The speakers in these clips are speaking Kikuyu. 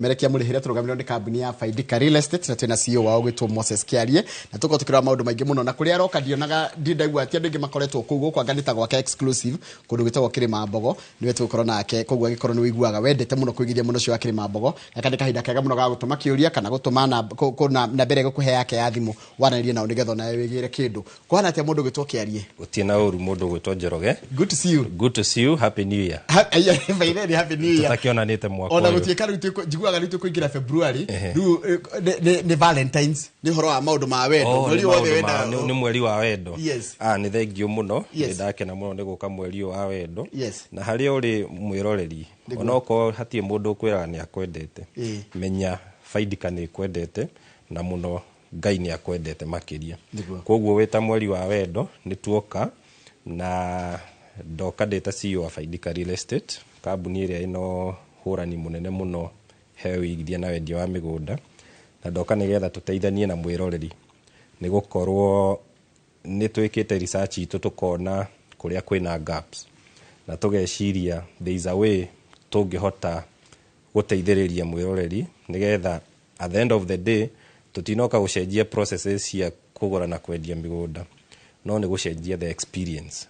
Merekia mũrĩhĩre tũrũgamĩrĩrwo nĩ kambuni ya Faidika Real Estate na twĩna CEO wao gwĩtwo Moses Kĩarie na tũkorwo tũkĩrora maũndũ maingĩ mũno na kũrĩa aroka ndionaga ndindaigua ti andũ aingĩ makoretwo kũu gũkũ anga nĩ ta gwake exclusive kũndũ gwĩtagwo Kĩrĩma Mbogo nĩwe tũgũkorwo nake. Koguo angĩkorwo nĩ ũiguaga wendete mũno kũigithia mũno ũcio wa Kĩrĩma Mbogo, gaka nĩ kahinda kega mũno ga gũtũma kĩũria kana gũtũma namba ĩrĩa ĩgũkũhe yake ya thimũ waranĩrie nao nĩgetha onawe wĩgĩre kĩndũ. Kũhana atĩa mũndũ ũgwĩtwo Kĩarie? Gũtirĩ na ũru, mũndũ ũgwĩtwo Njoroge. Good to see you. Good to see you. Happy New Year. By the way, happy New Year. Tũtakĩonanĩte mwaka ona ũyũ. Gũtuĩka rĩu njiguaga rĩu tũkũingĩra February rĩu, nĩ Valentines, nĩ ũhoro wa maũndũ ma wendo. Oh, mweri nĩ wothe maũndũ wendaga nĩ mweri wa wendo. Yes. Ah, nĩ thengiũ mũno. Yes. Nĩ ndakena mũno nĩ gũka mweri ũyũ wa wendo. Yes. Na harĩa ũrĩ mwĩroreri, onokorwo hatirĩ mũndũ ũkwĩraga nĩ akwendete, menya Faidika nĩ ĩkwendete na mũno Ngai nĩ akwendete makĩria. Koguo wĩ ta mweri wa wendo nĩ tuoka na ndoka ndĩ ta CEO wa Faidika Real Estate, kambuni ĩrĩa ĩno hũrani mũnene mũno he ũigithia na wendia wa mĩgũnda, na ndoka nĩgetha tũteithanie na mwĩroreri nĩ gũkorwo nĩ twĩkĩte research itũ tũkona kũrĩa kwĩna gaps na tũgeciria there is a way tũngĩhota gũteithĩrĩria mwĩroreri nĩgetha at the end of the day tũtinoka gũcenjia processes cia kũgũra na kwendia mĩgũnda, no nĩ gũcenjia the experience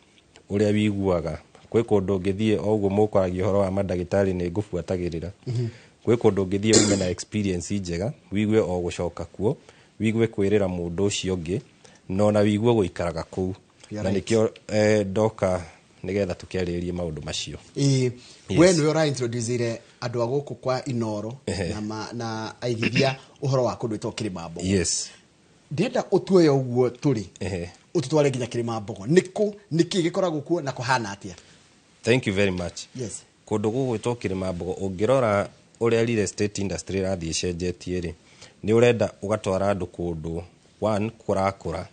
ũrĩa wiguaga. Kwĩ kũndũ ũngĩthiĩ o ũguo mũkwaragia ũhoro wa mandagĩtarĩ nĩ ngũbuatagĩrĩra, kwĩ kũndũ ũngĩthiĩ ume na experience njega, wigue o gũcoka kuo, wigue kwĩrĩra mũndũ ũcio ũngĩ na ona wigue gũikaraga kũu. You're na right. Nĩkĩo ndoka nĩgetha tũkĩarĩrĩrie maũndũ macio. Ĩĩ, we nĩwe ũraintroducire andũ a gũkũ kwa Inoro na aigithia ũhoro wa kũndũ gwĩtagwo Kĩrĩma Mbogo. Ndĩrenda ũtuoye ũguo tũrĩ ũtũtware nginya Kĩrĩma Mbogo. Nĩkũ, nĩkĩ gĩkoragwo kuo na kũhana atĩa? Thank you very much. Kũndũ gũgwĩtwo Kĩrĩma Mbogo, ũngĩrora ũrĩa real estate industry ĩrathiĩ ĩcenjetie rĩ, nĩ ũrenda ũgatwara andũ kũndũ one kũrakũra,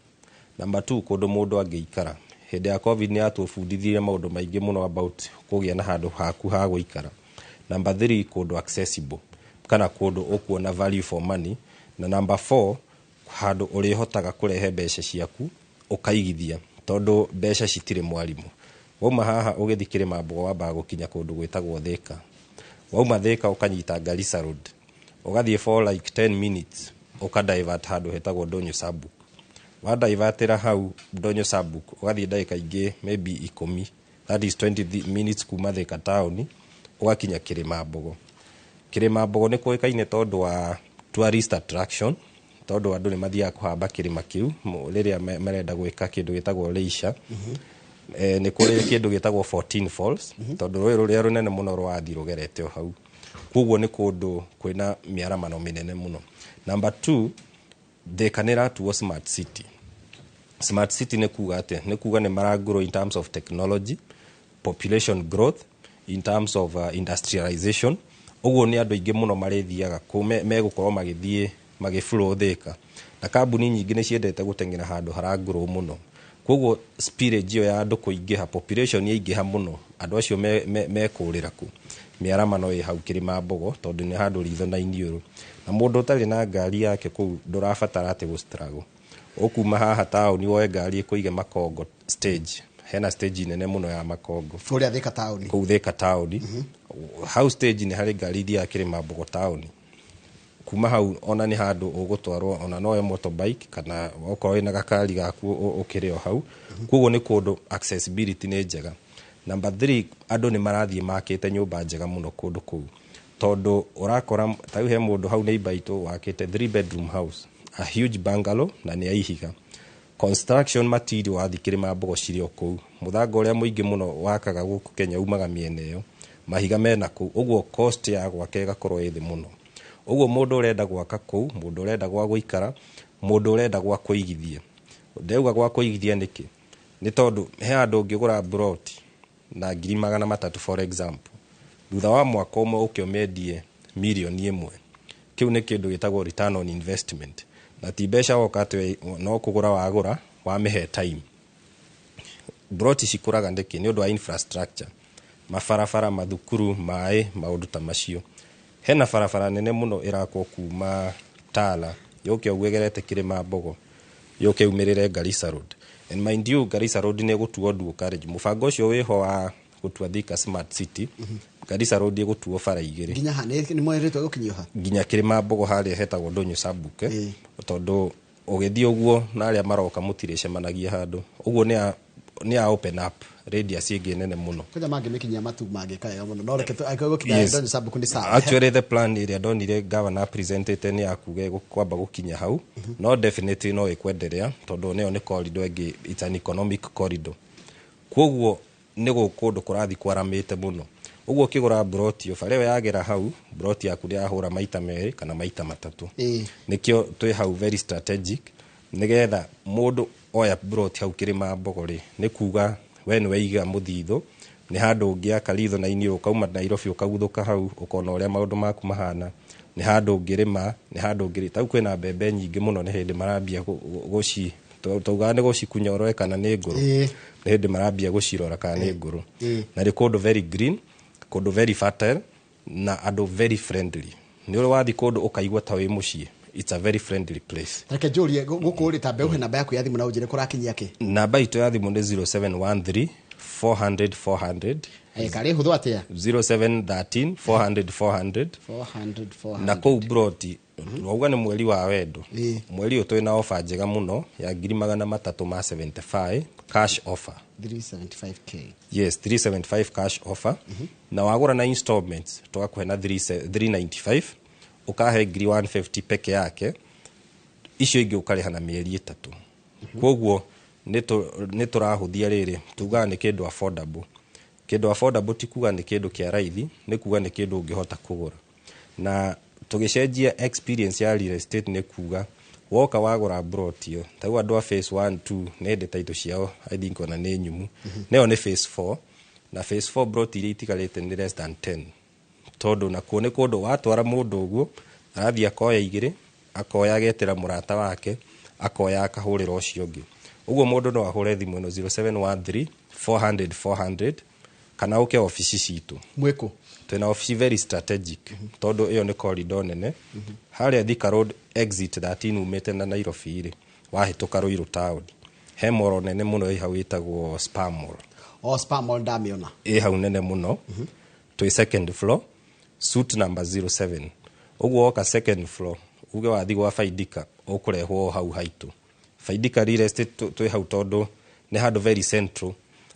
number two kũndũ mũndũ angĩikara. Hĩndĩ ya COVID nĩ yatũbundithirie maũndũ maingĩ mũno about kũgĩa na handũ haku ha gũikara. Number three, kũndũ accessible kana kũndũ ũkuona value for money, na number four, handũ ũrĩhotaga kũrehe mbeca ciaku ũkaigithia tondũ mbeca citirĩ mwarimũ. Wauma haha ũgĩthiĩ Kĩrĩma Mbogo wambaga gũkinya kũndũ gwĩtagwo Thĩka. Wauma Thĩka ũkanyita Garissa Road, ũgathiĩ for like 10 minutes, ũkadivert handũ hetagwo Ndũnyũ Sabuk. Wadivertĩra hau Ndũnyũ Sabuk ũgathiĩ ndagĩka ingĩ maybe 10, that is 20 minutes kuma Thĩka taũni, ũgakinya Kĩrĩma Mbogo. Kĩrĩma Mbogo nĩ kũĩkaine tondũ wa tourist attraction, tondũ andũ nĩ mathiaga kũhamba kĩrĩma kĩu rĩrĩa marenda gwĩka kĩndũ gĩtagwo leisure. Nĩ kũrĩ kĩndũ gĩtagwo 14 Falls tondũ rũĩ rũrĩa rũnene mũno rwathiĩ rũgerete o hau, koguo nĩ kũndũ kwĩna mĩaramano mĩnene mũno. Number two, Thĩka nĩ ĩratuo smart city. Smart city nĩ kuga atĩa? Nĩ kuga nĩ maragrow in terms of technology, population growth, in terms of industrialization. Ũguo nĩ andũ aingĩ mũno marĩthiaga kũu, megũkorwo magĩthiĩ magĩflow Thĩka, na kambuni nyingĩ nĩ ciendete gũteng'era handũ haragrow mũno. Koguo spillage ĩyo ya andũ kũingĩha, population yaingĩha mũno, andũ acio mekũrĩra kũ? Mĩaramano ĩ hau Kĩrĩma Mbogo tondũ nĩ handũ ritho na iniũrũ, na mũndũ ũtarĩ na ngari yake kũu ndũrabatara atĩ gũ struggle. Ũkuma haha taũni woe ngari ĩkũige Makongo stage, hena stage nene mũno ya Makongo. Kũrĩa Thĩka taũni. Kũu Thĩka taũni, hau stage nĩ harĩ ngari ithiaga Kĩrĩma Mbogo taũni. Kuma hau ona nĩ handũ ũgũtwarwo ona nowe motorbike kana okorwo wĩna gakari gaku ũkĩrĩ o hau. Koguo nĩ kũndũ accessibility nĩ njega. Number three, andũ nĩ marathiĩ makĩte nyũmba njega mũno kũndũ kũu tondũ ũrakora ta rĩu he mũndũ hau neighbor itũ wakĩte three bedroom house, a huge bungalow, na nĩ ya ihiga. Construction material wathiĩ Kĩrĩma Mbogo cirĩ o kũu. Mũthanga ũrĩa mũingĩ mũno wakaga gũkũ Kenya umaga mĩena ĩyo, mahiga mena kũu, ũguo cost ya gwaka ĩgakorwo ĩ thĩ mũno. Ũguo mũndũ ũrenda gwaka kũu, mũndũ ũrenda gwa gũikara, mũndũ ũrenda gwa kũigithia. Ndauga gwa kũigithia nĩkĩ? Nĩ tondũ he handũ ũngĩgũra plot na 300,000, for example, thutha wa mwaka ũmwe ũke ũmĩendie 1 mirioni. Kĩu nĩ kĩndũ gĩtagwo return on investment, na ti mbeca woka atĩ no kũgũra wagũra wamĩhe time. Plot cikũraga nĩkĩ? Nĩ ũndũ wa infrastructure, mabarabara, mathukuru, maĩ, maũndũ ta macio. Hena barabara nene mũno ĩrakwo kuma Tala yũke ũguo ĩgerete Kĩrĩma Mbogo yũke umĩrĩre Garissa Road. And mind you, Garissa Road nĩ ĩgũtuo dual carriage. Mũbango ũcio wĩho wa gũtua Thika smart city. Garissa Road ĩgũtuo bara igĩrĩ. Nginya ha nĩ mwerĩtwo gũkinyio ha? Nginya Kĩrĩma Mbogo harĩa hetagwo Ndũnyũ Sabuke. Tondũ ũgĩthiĩ ũguo na arĩa maroka mũtirĩcemanagia handũ ũguo, nĩ a open up radius ĩngĩ nene mũno. Kwanja mangĩmĩkinyia matu mangĩka wega mũno, no reke angĩkorwo gũkinya Ndonyo Sabuk nĩ sawa. Actually, the plan ĩrĩa ndonire governor presentĩte nĩ ya kuga kwamba gũkinya hau, no definitely no ĩkwenderea tondũ nĩyo nĩ corridor ĩngĩ, it's an economic corridor. Koguo nĩ kũndũ kũrathiĩ kwaramĩte mũno. Ũguo ũkĩgũra mburoti ĩyo, bara ĩyo yagera hau, mburoti yaku ndĩrahũra maita merĩ kana maita matatũ. Nĩkĩo twĩ hau very strategic, nĩgetha mũndũ oya mburoti hau Kĩrĩma Mbogo rĩ, nĩ kuga we nĩ waiga mũthithũ, nĩ handũ ũngĩaka ritho na inĩ, ũkauma Nairobi ũkaguthũka hau, ũkona ũrĩa maũndũ maku mahana. Nĩ handũ ũngĩrĩma, nĩ handũ ũngĩrĩ tau kwĩna mbembe nyingĩ mũno, nĩ hĩndĩ marambia gũci taugaga nĩ gũcikunya ũrore kana nĩ ngũrũ. Nĩ hĩndĩ marambia gũcirora kana nĩ ngũrũ. Na nĩ kũndũ very green, kũndũ very fertile, na andũ very friendly. Nĩ ũrĩ wathiĩ kũndũ ũkaigua ta wĩ mũciĩ. It's a very friendly place. Reke njũrie gũkũ rĩ, tambe ũhe namba yaku ya thimũ na ũnjĩre kũrakinyia kĩ. Namba itũ ya thimũ nĩ 0713 400 400. Karĩ hũthũ atĩa? 0713 400 400. 400 400. Na kũu broti wauga nĩ mweri wa wendo. Mweri ũyũ twĩna ofa njega mũno ya 375,000 cash offer. 375K? Yes, 375 cash offer. Na wagũra na installments tũgakũhe na 3 395, ũkahe ngiri 150 peke yake, icio ingĩ ũkarĩha na mĩeri 3. Koguo nĩ tũrahũthia rĩrĩ, tugaga nĩ kĩndũ affordable. Kĩndũ affordable ti kuga nĩ kĩndũ kĩa raithi, nĩ kuga nĩ kĩndũ ũngĩhota kũgũra. Na tũgĩcenjia experience ya real estate, nĩ kuga woka wagũra broti ĩyo, ta rĩu andũ a phase 1 2 nĩ hĩndĩ title ciao, I think ona nĩ nyumu, nĩyo nĩ phase 4. Na phase 4 broti iria itigarĩte nĩ less than 10, tondũ nakuo nĩ kũndũ watwara mũndũ ũguo arathiĩ akoya igĩrĩ, akoya agetĩra mũrata wake, akoya akahũrĩra ũcio ũngĩ. Ũguo mũndũ no ahũre thimũ ĩno 0713 400 400 kana ũke obici citũ. Mwĩkũ? Twĩna obici very strategic, tondũ ĩyo nĩ corridor nene harĩa Thika Road exit 13 umĩte na Nairobi rĩ, wahĩtũka Ruiru town, he mall nene mũno ĩ hau ĩtagwo Spar Mall. O Spar Mall ndamĩona. Ĩ hau nene mũno, twĩ second floor, suite number 07. Ũguo woka second floor uge wathi gwa Faidika, ũkũrehwo o hau haitũ Faidika Real Estate. Twĩ hau tondũ nĩ handũ very central.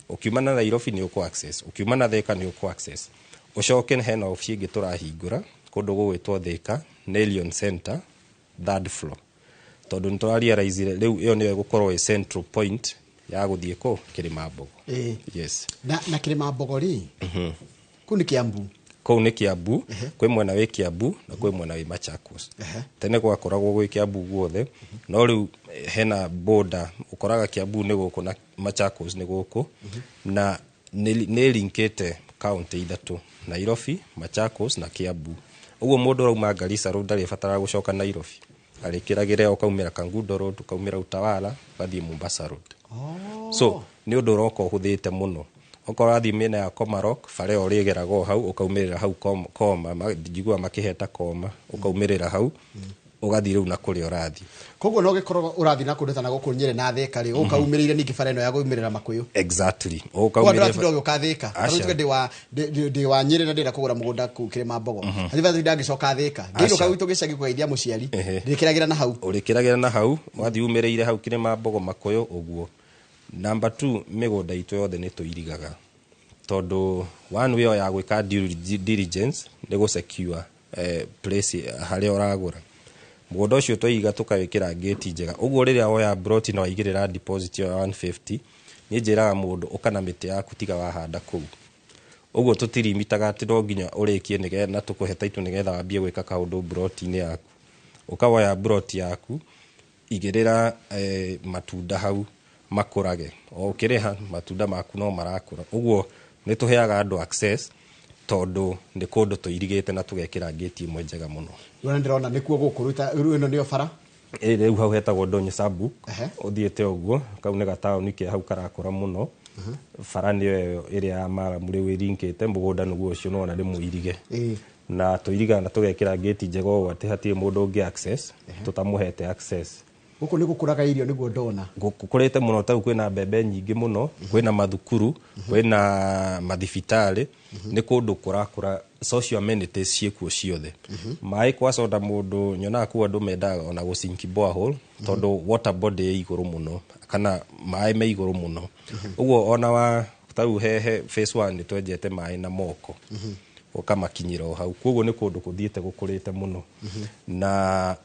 Ũkiuma na Nairobi nĩ ũkũ access, ũkiuma na Thika nĩ ũkũ access. Ũcoke hena obici ĩngĩ tũrahingũra kũndũ gũgwĩtwo Thika Nelion Center, third floor, tondũ nĩ tũrarealize rĩu ĩyo nĩyo ĩgũkorwo ĩ central point ya gũthiĩ kũ Kĩrĩma Mbogo. Yes. Na Kĩrĩma Mbogo rĩ, kũu nĩ Kiambu? Kũu nĩ Kiambu. Kwĩ mwena wĩ Kiambu na kwĩ mwena wĩ Machakos. Tene gwakoragwo gwĩ Kiambu guothe, no rĩu hena border, ũkoraga Kiambu nĩ gũkũ na Machakos nĩ gũkũ, na nĩ linkĩte kaunti ithatũ, Nairobi, Machakos na Kiambu. Ũguo mũndũ ũrauma Garissa Road ndarĩbataraga gũcoka Nairobi, arĩkĩragĩre ũkaumĩra Kangundo Road, ũkaumĩra Utawala, ũgathiĩ Mombasa Road. So nĩ ũndũ ũroka ũhũthĩte mũno. Okorwo wathiĩ mĩena ya Komarok, bara ĩyo ũrĩgeraga o hau ũkaumĩrĩra hau Koma, njiguaga makĩheta Koma, ũkaumĩrĩra hau ũgathiĩ rĩu na kũrĩa ũrathiĩ. Koguo no gĩkorwo ũrathiĩ na kũndũ ta na gũkũ Nyĩrĩ na Thĩka rĩ, ũkaumĩrĩire ningĩ bara ĩno ya kũumĩrĩra Makũyũ. Exactly. Koguo Ũkaumĩrĩra. ndũratinda ũgĩũka Thĩka. Aca. Tarĩu tuge ndĩ wa Nyĩrĩ na ndĩrenda kũgũra mũgũnda kũu Kĩrĩma Mbogo, athiĩ ndangĩcoka Thĩka, ngĩinũka gwitũ gĩcagi kũgeithia mũciari, ndĩkĩragĩra na hau. Ũrĩkĩragĩra na hau, wathiĩ umĩrĩire hau Kĩrĩma Mbogo Makũyũ ũguo. Number two, mĩgũnda itũ yothe nĩ tũirigaga, tondũ one way ya gwĩka due diligence nĩ gũ secure place harĩa ũragũra. Mũgũnda ũcio twaiga tũkawĩkĩra ngĩti njega ũguo, rĩrĩa woya broti na waigĩrĩra deposit ĩyo ya 150, niĩ njĩraga mũndũ ũka na mĩtĩ yaku, tiga wahanda kũu. Ũguo tũtirimitaga atĩ no nginya ũrĩkie nĩgetha na tũkũhe title nĩgetha wambie gwĩka kaũndũ broti-inĩ yaku. Ũkawoya broti yaku, igĩrĩra matunda hau makũrage, o ũkĩrĩha matunda maku no marakũra. Ũguo nĩ tũheaga andũ access, tondũ nĩ kũndũ tũirigĩte na tũgekĩra ngĩti ĩmwe njega mũno. Rĩu ndĩrona nĩkuo gũkũ rĩu rĩu ĩno nĩyo bara. Ĩ rĩu hau hetagwo Ndonyo Sabuk. Ũthiĩte ũguo, kau nĩ gataũni ke hau karakũra mũno. Bara nĩyo ĩyo ĩrĩa ya maramu rĩu ĩrinkĩte mũgũnda nĩguo ũcio nĩwona nĩ mũirige. Na tũirigaga na tũgekĩra ngĩti njega ũũ atĩ hatirĩ mũndũ ũngĩ access tũtamũhete access. Gũkũ nĩ gũkũraga irio nĩguo ndona. Gũkũrĩte mũno, tarĩu kwĩna mbembe nyingĩ mũno, kwĩna mathukuru, kwĩna mathibitarĩ, nĩ kũndũ kũrakũra, social amenities ciĩkuo ciothe. Maĩ kwa soda mũndũ nyonaga kũu andũ mendaga ona gũsinki borehole tondũ water body ĩ igũrũ mũno kana maĩ me igũrũ mũno. Ũguo ona wa tarĩu he phase 1 nĩ twenjete maĩ na moko ũkamakinyĩra o hau. Koguo nĩ kũndũ kũthiĩte gũkũrĩte mũno. Na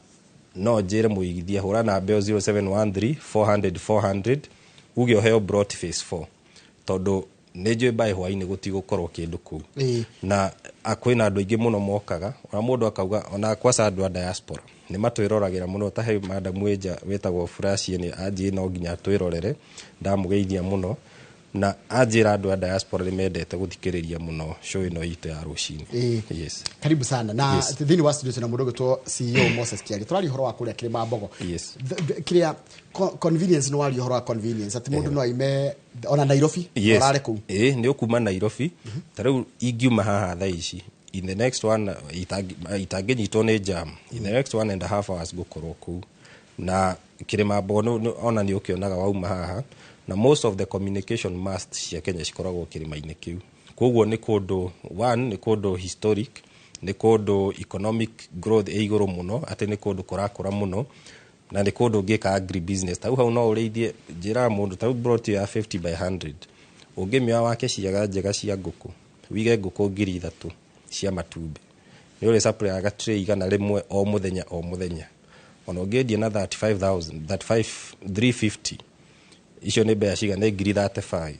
no njĩre mũigithia hũra namba ĩyo 0713 400 400 uge ũheo plot phase 4, tondũ nĩ njũĩ by hwaĩ-inĩ gũtigũkorwo kĩndũ kũu. Na kwĩna andũ aingĩ mũno mokaga, ona mũndũ akauga ona kwaca andũ a diaspora nĩ matwĩroragĩra mũno. Ta he madam wĩnja wĩtagwo Furacie nĩ anjĩ no nginya twĩrorere, ndamũgeithia mũno na anjĩra andũ a diaspora nĩ mendete gũthikĩrĩria mũno show ĩno itũ ya rũcinĩ. Yes. Karibu sana na thĩinĩ wa studio tuna mũndũ ũgwĩtwo CEO Moses Kiarie. Tũraria ũhoro wa kũrĩa Kĩrĩma-Mbogo. Kĩrĩa convenience, nĩ waria ũhoro wa convenience atĩ mũndũ no aime ona Nairobi orare kũu. Ĩĩ, nĩ ũkuma Nairobi. Ta rĩu ingiuma haha thaa ici, in the next one itangĩnyitwo nĩ jam, in the next 1.5 hours ngũkorwo kũu. Na Kĩrĩma-Mbogo ona nĩ ũkĩonaga wauma haha, na most of the communication mast cia Kenya cikoragwo kĩrĩma-inĩ kĩu. Koguo nĩ kũndũ, one, nĩ kũndũ historic, nĩ kũndũ economic growth ĩ igũrũ mũno, atĩ nĩ kũndũ kũrakũra mũno, na nĩ kũndũ ũngĩka agri business. Tau hau no ũrĩithie, njĩraga mũndũ tau plot ya 50 by 100 ũngĩmĩoya wake ciaga njega cia ngũkũ, wige ngũkũ 3,000 cia matumbĩ, nĩ ũrĩ supplyaga tray 100 o mũthenya o mũthenya. Ona ũngĩendia na 35,000, 35 350, icio nĩ mbeca cigana? Nĩ ngiri 35.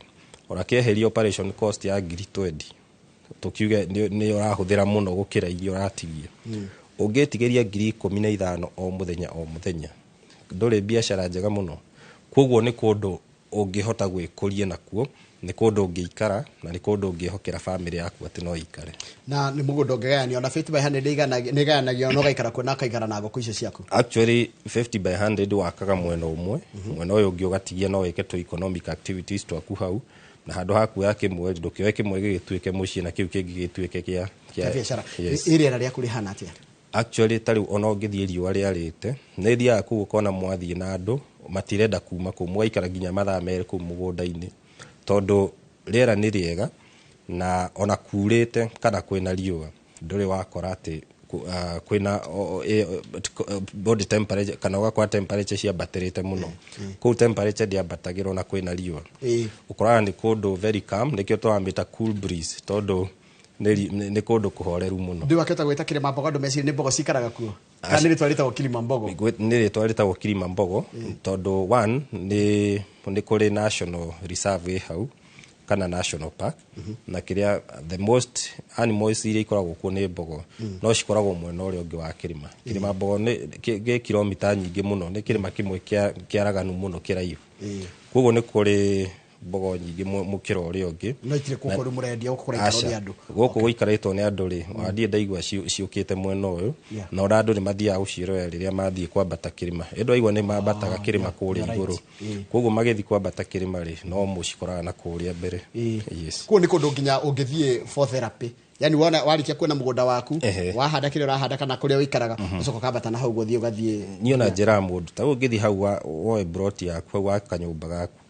Ona kĩeheria operation cost ya ngiri 20, tũkiuge nĩ ũrahũthĩra mũno gũkĩra iria ũratigia, ũngĩtigĩria ngiri 15 o mũthenya o mũthenya, ndũrĩ biacara njega mũno. Koguo nĩ kũndũ ũngĩhota gwĩkũria nakuo, nĩ kũndũ ũngĩikara, na nĩ kũndũ ũngĩhokera bamĩrĩ yaku atĩ no ĩikare. Na nĩ mũgũnda ũngĩgayanio na 50 by 100 nĩ ĩgayanagio na ũgaikara kuo na ũkaikara na ngũkũ icio ciaku. Actually 50 by 100 wakaga mwena ũmwe, mwena ũyũ ũngĩ ũgatigia no wĩke tũ economic activities twaku hau, na handũ ha kuoya kĩmwe ndũkĩoe kĩmwe gĩgĩtuĩke mũciĩ na kĩu kĩngĩ gĩtuĩke kĩa Kĩa biacara. Yes. Ĩ rĩera rĩaku rĩhana atĩa? Actually ta rĩu ona ũngĩthiĩ riũa rĩarĩte, nĩ thiaga kũu ũkona mwathiĩ na andũ matirenda kuma kũu, mũgaikara nginya mathaa 2 kũu mũgũnda-inĩ tondũ rĩera nĩ rĩega, na ona kurĩte kana kwĩna riũa ndũrĩ wakora atĩ kwĩna body temperature kana ũgakora temperature ciambatĩrĩte mũno. Kũu temperature ndĩambatagĩrwo na kwĩna riũa. Ũkoraga nĩ kũndũ very calm, nĩkĩo tũramĩta cool breeze, tondũ nĩ kũndũ kũhoreru mũno. Ndĩ wakĩhota gwĩta Kĩrĩma Mbogo andũ mecirie nĩ mbogo cikaraga kuo, kana nĩ rĩtwa rĩtagwo Kilima Mbogo? Nĩ rĩtwa rĩtagwo Kilima Mbogo tondũ one, nĩ kũrĩ national reserve ĩ hau kana national park, na kĩrĩa the most animals iria ikoragwo kuo nĩ mbogo, no cikoragwo mwena ũrĩa ũngĩ wa kĩrĩma. Kĩrĩma Mbogo nĩ gĩ kilomita nyingĩ mũno, nĩ kĩrĩma kĩmwe kĩaraganu mũno kĩraihu. Koguo nĩ kũrĩ mbogo nyingĩ mũkĩra ũrĩa ũngĩ. No itirĩ kũkũ rĩu mũrendia, gũkũ kũraikarwo nĩ andũ? Gũkũ gũikarĩtwo nĩ andũ rĩ, ona ndirĩ ndaigua ciũkĩte mwena ũyũ. Na ona andũ nĩ mathiaga gũciĩrorera rĩrĩa mathiĩ kwambata kĩrĩma. Ĩndũ aigua nĩ mambataga kĩrĩma kũrĩa igũrũ. Koguo magĩthiĩ kwambata kĩrĩma rĩ, no mũcikoraga na kũrĩa mbere. Yes. Kũu nĩ kũndũ nginya ũngĩthiĩ for therapy, yani wona warĩkia kuona mũgũnda waku, wahanda kĩrĩa ũrahanda kana kũrĩa ũikaraga, ũcoka ũkambata na hau ũguo ũthiĩ ũgathiĩ. Niĩ ona njĩraga mũndũ ta rĩu ũngĩthiĩ hau woe plot yaku hau wa kanyũmba gaku,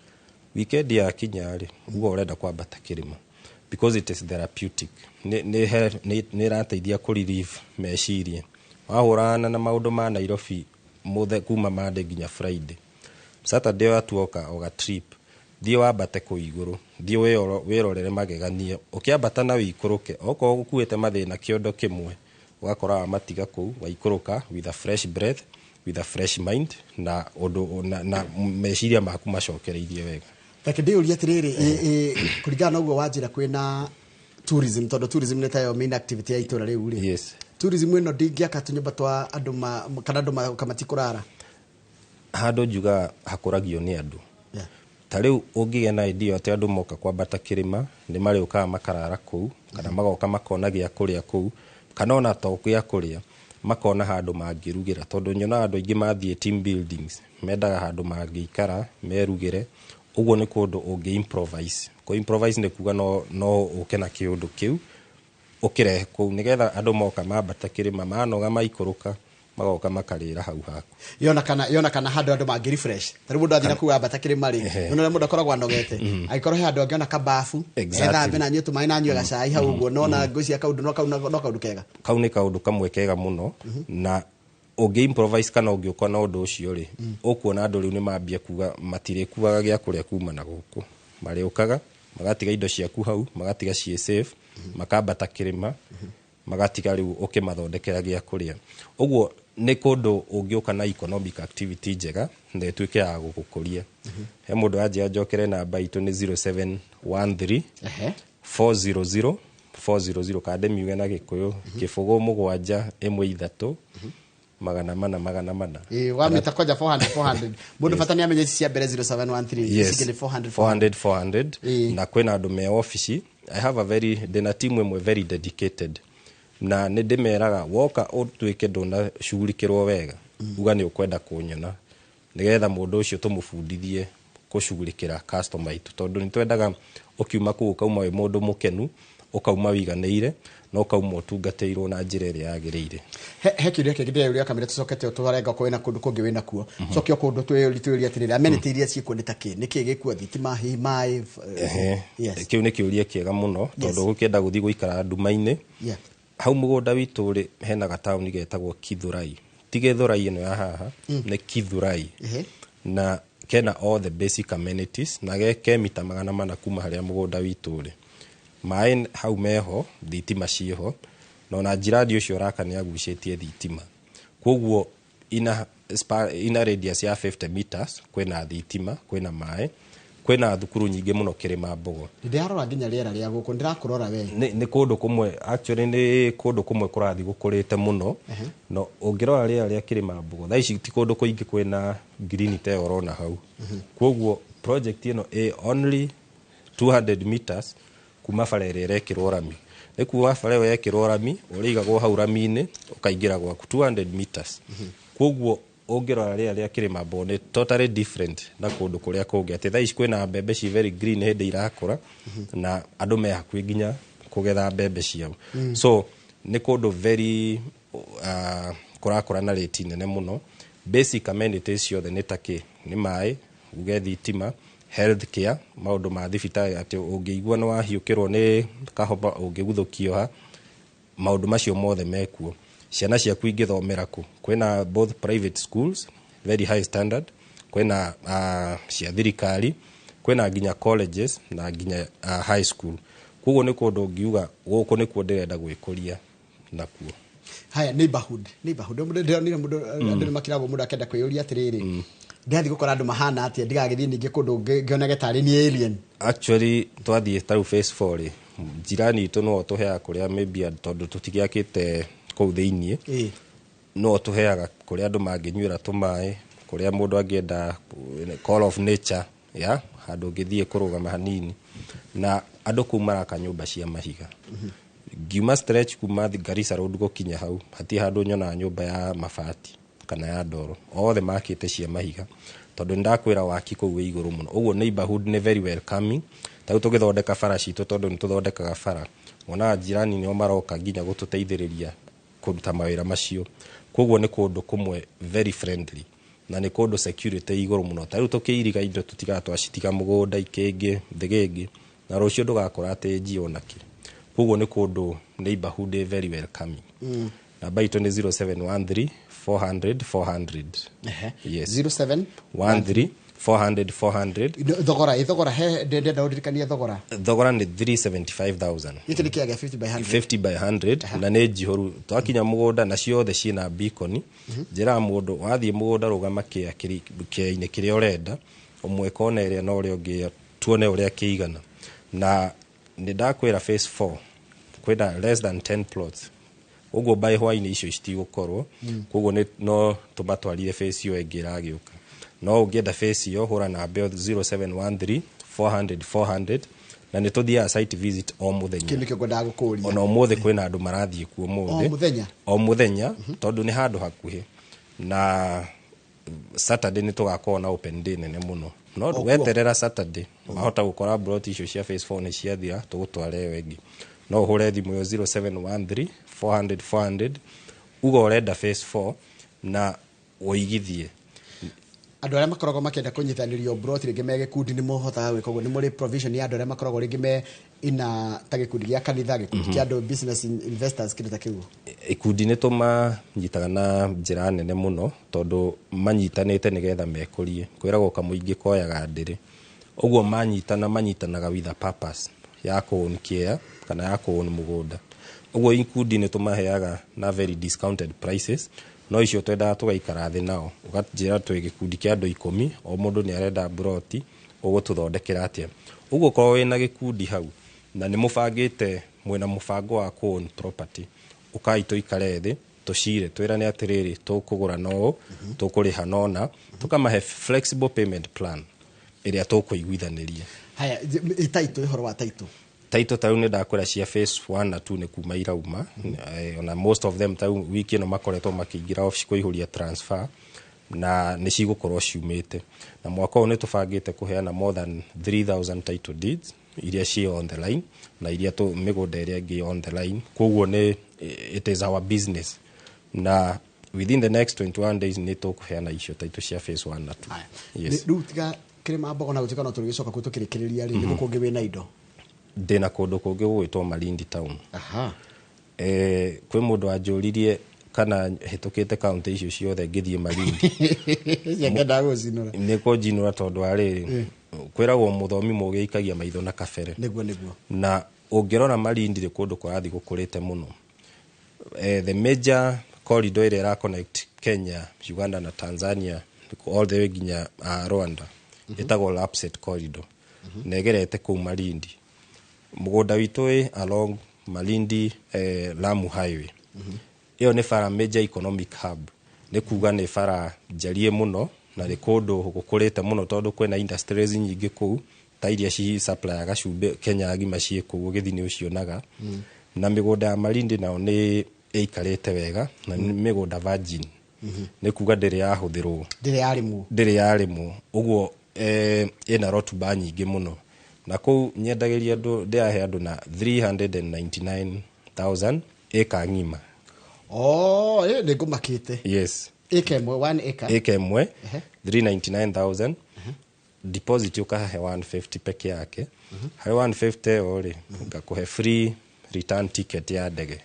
weekend yakinya rĩ, uga ũrenda kwambata kĩrĩma because it is therapeutic. Nĩ ĩrateithia kũ relieve meciria. Wahũrana na maũndũ ma Nairobi mũthe kuma Monday nginya Friday, Saturday watuoka oga trip, thiĩ wambate kũu igũrũ, thiĩ wĩrorere magegania ũkĩambata na wĩikũrũke. Okorwo ũkuĩte mathĩna kĩondo kĩmwe, ũgakora wamatiga kũu, waikũrũka with a fresh breath, with a fresh mind, na ũndũ na meciria maku macokereirie wega. Reke ndĩyũrie atĩrĩrĩ, kũringana na ũguo wanjĩra kwĩna tourism, tondũ tourism nĩ tayo main activity ya itũra rĩu rĩ, tourism ĩno ndĩngĩaka tũnyũmba twa andũ kana andũ magoka matikũrara? Handũ njugaga hakũragio nĩ andũ. Ta rĩu ũngĩgĩa na idea atĩ andũ moka kwambata kĩrĩma nĩ marĩũkaga makarara kũu, kana magoka makona gĩa kũrĩa kũu, kana ona to gĩa kũrĩa, makona handũ mangĩrugĩra, tondũ nyonaga andũ aingĩ mathiĩ team buildings mendaga handũ mangĩikara merugĩre. Ũguo nĩ kũndũ ũngĩ improvise. Kũ improvise nĩ kuga no ũke na kĩũndũ kĩu ũkĩrehe kũu nĩgetha andũ moka mambata kĩrĩma manoga maikũrũka. Magoka makarĩra hau haku. Yona kana handũ andũ mangĩ refresh. Ta rĩu mũndũ athiĩ na kũu ambata kĩrĩma rĩ, nĩ ũrĩa mũndũ akoragwo anogete, angĩkorwo he handũ angĩona kabafu, ethambe na anyue tũmaĩ na anyue gacai hau ũguo, nona ngwĩciria kaũndũ no kau no kaũndũ kega. Kau nĩ kaũndũ kamwe kega mũno, na ũngĩ improvise kana ũngĩũka na ũndũ ũcio rĩ, ũkuona andũ rĩu nĩ mambia kuga matirĩkuaga gĩa kũrĩa kuma na gũkũ. Marĩũkaga magatiga indo ciaku hau, magatiga ciĩ safe, makambata kĩrĩma, magatiga rĩu ũkĩmathondekera gĩa kũrĩa. Ũguo nĩ kũndũ ũngĩũka na economic activity njega na ĩtuĩke ya gũgũkũria. He mũndũ anjĩra njokere, namba itũ nĩ 0713 400 400, kana ndĩmiuge na Gĩkũyũ, 0 7 1 3 400 400. Ĩĩ, wamĩta kwanja 400 400, mũndũ bata nĩ amenye ici cia mbere 0713, ici ingĩ nĩ 400. 400 400. Na kwĩna andũ me ofici. I have a very ndĩna timu ĩmwe very dedicated, na nĩ ndĩmeraga woka ũtuĩke ndũnacugurikĩrwo wega, uga nĩ ũkwenda kũnyona, nĩgetha mũndũ ũcio tũmũbundithie kũcugurikĩra customer itũ, tondũ nĩ twendaga ũkiuma kũu ũkauma wĩ mũndũ mũkenu, ũkauma wiganĩire, na ũkauma ũtungatĩirwo na njĩra ĩrĩa yagĩrĩire. He kĩũria kĩngĩ ndĩreyũria kamĩra tũcokete ũtware ngoko wĩna kũndũ kũngĩ wĩna kuo, coke o kũndũ twĩyũrie atĩrĩrĩ, amenity iria ciĩkuo nĩ ta kĩ? Nĩ kĩ gĩkuo? Thitima hihi, maĩ? Yes. Kĩu nĩ kĩũria kĩega mũno, tondũ ũkĩenda gũthiĩ gũikara nduma-inĩ, hau mũgũnda witũ rĩ, hena gataũni getagwo Kithurai. Ti Gĩthũrai ĩno ya haha, nĩ Kithurai. Na kena all the basic amenities, na ke mita 400 kuma harĩa mũgũnda witũ ũrĩ. Maĩ hau meho, thitima ciĩho, na ona njirani ũcio ũraka nĩ agucĩtie thitima. Koguo ina radius ya 50 meters kwĩna thitima, kwĩna maĩ, kwĩna thukuru nyingĩ mũno Kĩrĩma Mbogo. Ndĩrarora nginya rĩera rĩa gũkũ, ndĩrakũrora we. Nĩ kũndũ kũmwe, actually nĩ kũndũ kũmwe kũrathiĩ gũkũrĩte mũno. No ũngĩrora rĩera rĩa Kĩrĩma Mbogo thaa ici, ti kũndũ kũingĩ kwĩna green ta ĩyo ũrona hau. Koguo project ĩno ĩ only 200 meters kuma bara ĩrĩa ĩrekĩrwo rami. Nĩ kuma bara ĩyo yekĩrwo rami, ũrĩigagwo hau rami-inĩ ũkaingĩra gwaku, 200 meters. Koguo ũngĩrora rĩera rĩa Kĩrĩma Mbogo nĩ totally different na kũndũ kũrĩa kũngĩ, atĩ thaa ici kwĩna mbembe ci very green hĩndĩ irakũra, na andũ me hakuhĩ nginya kũgetha mbembe ciao. So nĩ kũndũ very kũrakũra na rate nene mũno. Basic amenities ciothe nĩ ta kĩ? Nĩ maĩ, uge thitima, health care, maũndũ ma thibitarĩ, atĩ ũngĩigua nĩ wahiũkĩrwo nĩ kahoma, ũngĩguthũkio ha, maũndũ macio mothe mekuo. Ciana ciaku ingĩthomera kũ? Kwĩna both private schools, very high standard, kwĩna cia thirikari, kwĩna nginya colleges na nginya high school. Koguo nĩ kũndũ ũngiuga gũkũ nĩkuo ndĩrenda gwĩkũria nakuo. Haya, neighborhood, ndĩronire mũndũ, andũ nĩ makiragwo, mũndũ akenda kwĩyũria atĩrĩrĩ, ndĩrathiĩ gũkora andũ mahana atĩa, ndigagĩthiĩ ningĩ kũndũ ngĩonage tarĩ ni alien? Actually twathiĩ tarĩu phase 4 rĩ, jirani itũ no tũheaga kũrĩa maybe, tondũ tũtigĩakĩte kũu thĩiniĩ, no tũheaga kũrĩa andũ mangĩnyuĩra tũmaĩ, kũrĩa mũndũ angĩenda call of nature ya handũ ũngĩthiĩ kũrũgama hanini. Na andũ kũu maraka nyũmba cia mahiga. Ngiuma stretch kuma Garissa Road gũkinya hau, hatirĩ handũ nyonaga nyũmba ya mabati kana ya ndoro, othe makĩte cia mahiga, tondũ nĩ ndakwĩra waki kũu wĩ igũrũ mũno. Ũguo neighborhood nĩ very welcoming. Ta rĩu tũgĩthondeka bara citũ, tondũ nĩ tũthondekaga bara, wonaga jirani nĩo maroka nginya gũtũteithĩrĩria kũruta mawĩra macio. Koguo nĩ kũndũ kũmwe very friendly, na nĩ kũndũ security ĩ igũrũ mũno. Ta rĩu tũkĩiriga indo, tũtigaga twacitiga mũgũnda ikĩngĩ thĩgĩngĩ, na rũciũ ndũgakora atĩ njio onakĩ. Koguo nĩ kũndũ neighborhood ĩ very welcoming. Namba itũ nĩ 0713 400 400. Yes. 07 13 400 400. Thogora, ĩ thogora, he ndenda ũndirikanie thogora. Thogora nĩ 375,000. Gĩkĩ nĩ kĩagĩa 50 by 100? 50 by 100, na nĩ njihũru twakinya mũgũnda, na ciothe ciĩna beacon. Njĩraga mũndũ wathiĩ mũgũnda, rũgama kĩainĩ kĩrĩa ũrenda, ũmwe kona ĩrĩa na ũrĩa ũngĩ, tuone ũrĩa kĩigana. Na nĩ ndakwĩra phase 4 kwĩna less than 10 plots, ũguo by hwainĩ icio citigũkorwo. Koguo nĩ no tũmatwarire phase ĩyo ĩngĩ ĩragĩũka. No ũngĩenda phase ĩyo, hũra namba ĩyo 0713 400 400, na nĩ tũthiaga site visit o mũthenya. Kĩu nĩkĩo ngwendaga gũkũria. Ona ũmũthĩ kwĩna andũ marathiĩ kuo ũmũthĩ. O mũthenya? O mũthenya, tondũ nĩ handũ hakuhĩ. Na Saturday nĩ tũgakorwo na open day nene mũno, no O kuo? weterera Saturday, wahota gũkora plot icio cia phase 4 nĩ ciathira, tũgũtwara ĩyo ĩngĩ. No ũhũre thimũ ĩyo 0713 400 400, uga ũrenda phase 4. Na ũigithie. Andũ arĩa makoragwo makĩenda kũnyitanĩrio broti rĩngĩ me gĩkundi, nĩ mũhotaga gwĩka ũguo? Nĩ mũrĩ provision ya andũ arĩa makoragwo rĩngĩ me ina ta gĩkundi gĩa kanitha, gĩkundi kĩa andũ, business investors, kĩndũ ta kĩu? Ikundi nĩ tũmanyitaga na njĩra nene mũno, tondũ manyitanĩte nĩgetha mekũrie. Kwĩragwo kamũingĩ koyaga ndĩrĩ. Ũguo manyitana, manyitanaga with a purpose ya kũown kĩea kana ya kũown mũgũnda. Ũguo ikundi nĩ tũmaheaga na very discounted prices, no icio twendaga tũgaikara thĩ nao, ũganjĩra twĩ gĩkundi kĩa andũ 10, o mũndũ nĩ arenda mburoti, ũgũtũthondekera atĩa? Ũguo korwo wĩna gĩkundi hau na nĩ mũbangĩte, mwĩna mũbango wa kũown property, ũkai tũikare thĩ, tũcire, twĩrane atĩrĩrĩ, tũkũgũra no ũũ, tũkũrĩha nona, tũkamahe flexible payment plan ĩrĩa tũkũiguithanĩria. Haya, title, ũhoro wa title. Title ta rĩu nĩ ndakwĩra cia phase 1 na 2 nĩ kuma irauma. Ona most of them ta rĩu wiki ĩno makoretwo makĩingĩra office kũihũria transfer, na nĩ cigũkorwo ciumĩte. Na mwaka ũyũ nĩ tũbangĩte kũheana more than 3000 title deeds iria ciĩ on the line na iria mĩgũnda ĩrĩa ĩngĩ on the line. Koguo nĩ it is our business, na within the next 21 days nĩ tũkũheana icio title cia phase 1 na 2. Haya. Yes. Rĩu tiga Kĩrĩma Mbogo na gũtuĩka no tũrĩgĩcoka kuu tũkĩrĩkĩrĩria rĩ, nĩ kũngĩ wĩna indo? Ndĩna kũndũ kũngĩ gũgwĩtwo Malindi Town. Kwĩ mũndũ wanjũririe kana hĩtũkĩte kaunti icio ciothe ngĩthiĩ Malindi. Ciangendaga gũcinũra. Nĩ kũnjinũra, tondũ wa rĩrĩ, kwĩragwo mũthomi mũgĩ aikagia maitho na kabere. Nĩguo, nĩguo. Na ũngĩrora Malindi nĩ kũndũ kũrathiĩ gũkũrĩte mũno. The major corridor ĩrĩa ĩra connect Kenya, Uganda na Tanzania all the way nginya Rwanda ĩtagwo Lapsset Corridor, na ĩgerete kũu Malindi. Mũgũnda witũ wĩ along Malindi Lamu Highway. Ĩyo nĩ bara major economic hub, nĩ kuga nĩ bara njarie mũno na nĩ kũndũ gũkũrĩte mũno, tondũ kwĩna industries nyingĩ kũu ta iria ci supplyaga cumbĩ Kenya ng'ima ciĩ kũu, ũgĩthiĩ nĩ ũcionaga. Na mĩgũnda ya Malindi nao nĩ ĩikarĩte wega na nĩ mĩgũnda virgin, nĩ kuga ndĩrĩ yahũthĩrwo. Ndĩrĩ yarĩmwo. Ndĩrĩ yarĩmwo. Ũguo ĩna rotuba nyingĩ mũno, na kũu nyendagĩria andũ, ndĩrahe andũ na 399,000 ĩka ng'ima. Oh, nĩ ngũmakĩte. Yes. Ĩka ĩmwe, 1 acre. Ĩka ĩmwe, 399,000. Deposit ũkahe 150 peke yake. Harĩ 150 ĩyo rĩ, ngakũhe free return ticket ya ndege,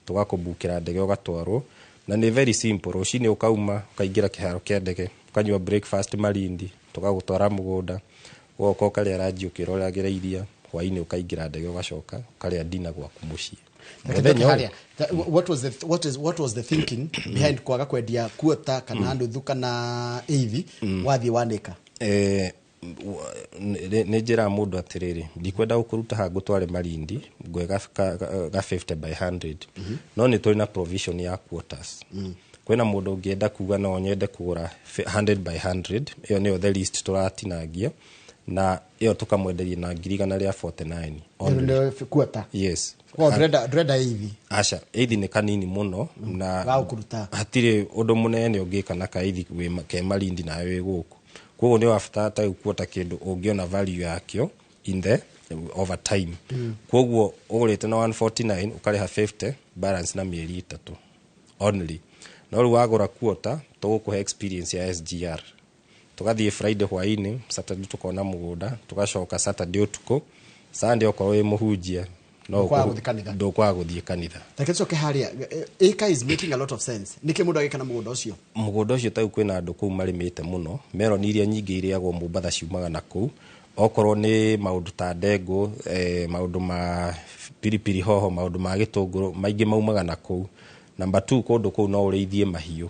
tũgakũbukĩra ndege ũgatwarwo, na nĩ very simple. Rũcinĩ ũkauma, ũkaingĩra kĩharo kĩa ndege, ũkanyua breakfast Malindi, tũgagũtwara mũgũnda, ũgoka ũkarĩa ranji ũkĩroragĩra iria, hwainĩ ũkaingĩra ndege, ũgacoka ũkarĩa dinner gwaku mũciĩ. Reke Mũthenya njoke ũyũ. harĩa. What was the thinking behind kwaga kwendia kuota kana nuthu kana eithi, wathiĩ wanĩka? Nĩ njĩraga mũndũ atĩrĩrĩ, ndikwenda gũkũruta haha ngũtware Malindi ngwe ga 50 by 100, no nĩ tũrĩ na provision ya quarters. Kwĩna mũndũ ũngĩenda kuga no nyende kũgũra 100 by 100, ĩyo nĩyo the least tũratinangia, na ĩyo tũkamwenderia na 149,000 only. Nĩ kuota? Yes. Kwa ndũrenda eithi? Aca, eithi nĩ kanini mũno na Ga gũkũruta. Hatirĩ ũndũ mũnene ũngĩka na kaithi ke Malindi nawe wĩ gũkũ. Koguo nĩ wabatara ta rĩu kuota kĩndũ ũngĩona value yakĩo in the over time. Koguo ũgũrĩte na 149, ũkarĩha 50 balance na mĩeri 3 only. No rĩu wagũra kuota, tũgũkũhe experience ya SGR, tũgathiĩ Friday hwainĩ, Saturday tũkona mũgũnda, tũgacoka Saturday ũtukũ, Sunday okorwo wĩ mũhunjia no Ndũkwaga gũthiĩ kanitha. Ndũkwaga gũthiĩ kanitha. Reke tũcoke harĩa. Acre is making a lot of sense. Nĩkĩ mũndũ agĩka na mũgũnda ũcio? Mũgũnda ũcio tarĩu kwĩna andũ kũu marĩmĩte mũno meroni iria nyingĩ irĩagwo Mombatha ciumaga na kũu, okorwo nĩ maũndũ ta ndengũ, maũndũ ma pilipili hoho, maũndũ ma gĩtũngũrũ maingĩ maumaga na kũu. Number two, kũndũ kũu no ũrĩithie mahiũ,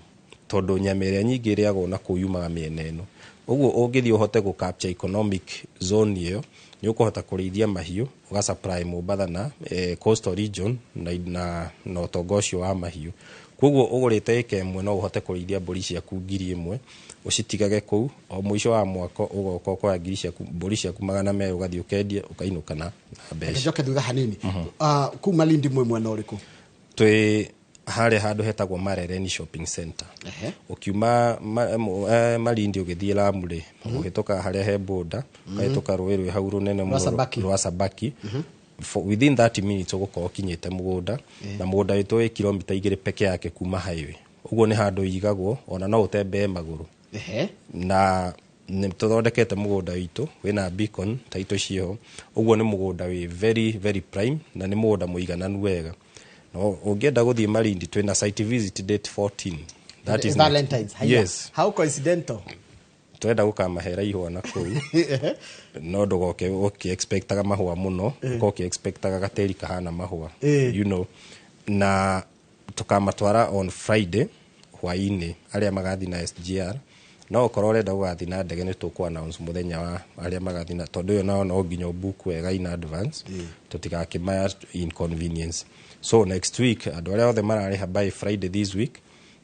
tondũ nyama ĩrĩa nyingĩ ĩrĩagwo na kũu yumaga mĩena ĩno. Ũguo ũngĩthiĩ ũhote gũ capture economic zone ĩyo, nĩ ũkũhota kũrĩithia mahiũ, ũga supply Mombatha na coastal region na ũtonga ũcio wa mahiũ. Koguo ũgũrĩte ĩka ĩmwe, no ũhote kũrĩithia mbũri ciaku 1000, ũcitigage kũu, o mũico wa mwaka ũgoka ũkoya ngiri ciaku, mbũri ciaku 200, ũgathiĩ ũkendia, ũkainũka na Reke mbeca. Njoke thutha hanini. Kuu Malindi mwĩ mwena ũrĩkũ? Twĩ harĩa handũ hetagwo Marereni Shopping Center. Ũkiuma Malindi ũgĩthiĩ Lamu rĩ, ũhĩtũka harĩa he boda, ũkahĩtũka rũĩ rwĩ hau rũnene mũno. Sabaki. Rwa Sabaki. Within 30 minutes ũgũkorwo ũkinyĩte mũgũnda, na mũgũnda witũ wĩ kilomita 2 peke yake kuma highway. Ũguo nĩ handũ igagwo ona no ũtembee magũrũ. Na nĩ tũthondekete mũgũnda witũ wĩna beacon taitũ ciĩho. Ũguo nĩ mũgũnda wĩ very very prime na nĩ mũgũnda mũigananu wega. No ũngĩenda gũthiĩ Malindi, twĩna site visit date 14. That is Valentine's. Haya. Yes. How coincidental. Twenda gũkamahera ihũa na kũu, no ndũgoke ũkĩ-expectaga mahũa mũno, ũka ũkĩ-expectaga gatĩri kahana mahũa. Na tũkamatwara on Friday hwaĩ-inĩ arĩa magathiĩ na SGR. No okorwo ũrenda gũgathiĩ na ndege, nĩ tũkũ announce mũthenya wa arĩa magathiĩ na, tondũ ĩyo nao no nginya ũbook wega in advance, tũtigakĩmaya inconvenience. So next week, andũ arĩa othe mararĩha by Friday this week,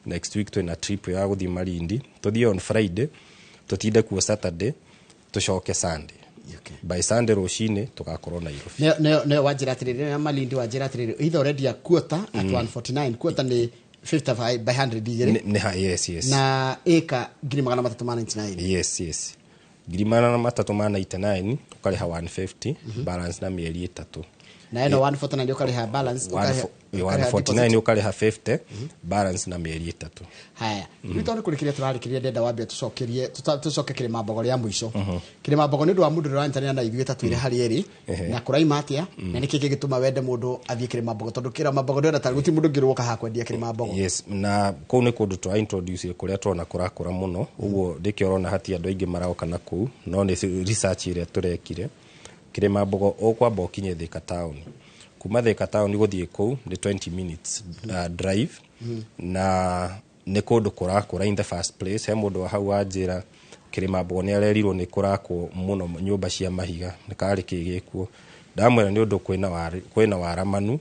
next week twĩna trip ya gũthiĩ Malindi. Tũthiĩ on Friday, tũtinde kuo Saturday, tũcoke Sunday. By Sunday rũcinĩ tũgakorwo Nairobi. Nĩyo wanjĩra atĩrĩrĩ na Malindi, wanjĩra atĩrĩrĩ, either ũrendia quarter at 149. Quarter nĩ 55 by 100 igĩrĩ. Nĩ yes. Na ĩka 399,000. Yes, 399,000, ũkarĩha 150, balance na mĩeri 3. Na ĩno 149 ũkarĩha balance, ũkarĩha 149 ũkarĩha 50, balance na mĩeri 3. Haya, rĩu tondũ kũrĩkĩria tũrarĩkĩria, ndenda wambe tũcokerie, tũcoke Kĩrĩma Mbogo rĩa mũico. Kĩrĩma Mbogo, nĩ ũndũ wa mũndũ ũranyitanĩra na ithuĩ, ta twĩre harĩa ĩrĩ na kũraima atĩa, na nĩkĩ kĩngĩtũma wende mũndũ athiĩ Kĩrĩma Mbogo, tondũ Kĩrĩma Mbogo ndĩrona ta gũtirĩ mũndũ ũngĩ rũka haha kwendia Kĩrĩma Mbogo. Yes, na kũu nĩ kũndũ twa introduce kũrĩa tũrona kũrakũra mũno. Ũguo ndĩkĩo ũrona hati andũ aingĩ maroka na kũu, no nĩ research ĩrĩa tũrekire. Kĩrĩma Mbogo, ũkwamba ũkinye Thika town. Kuma Thika town gũthiĩ kũu nĩ 20 minutes drive, na nĩ kũndũ kũrakũra. In the first place, he mũndũ wa hau wanjĩra Kĩrĩma Mbogo nĩ arerirwo nĩ kũrakwo mũno nyũmba cia mahiga, nĩ karĩ kĩ gĩkuo. Ndamwĩra nĩ ũndũ kwĩna waramanu,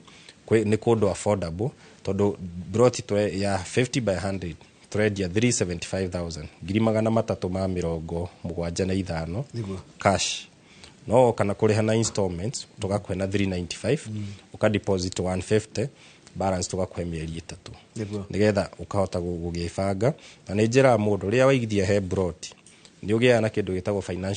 nĩ kũndũ affordable, tondũ broti ya 50 by 100 tũrendia 375,000, 375,000. Cash. No kana kũrĩha na installments, tũgakũhe na 395, ũka deposit 150, balance tũgakũhe mĩeri 3, nĩgetha ũkahota gũgĩbanga. Na nĩ njĩraga mũndũ rĩrĩa waigithia he broti, nĩ ũgĩaga na kĩndũ gĩtagwo financial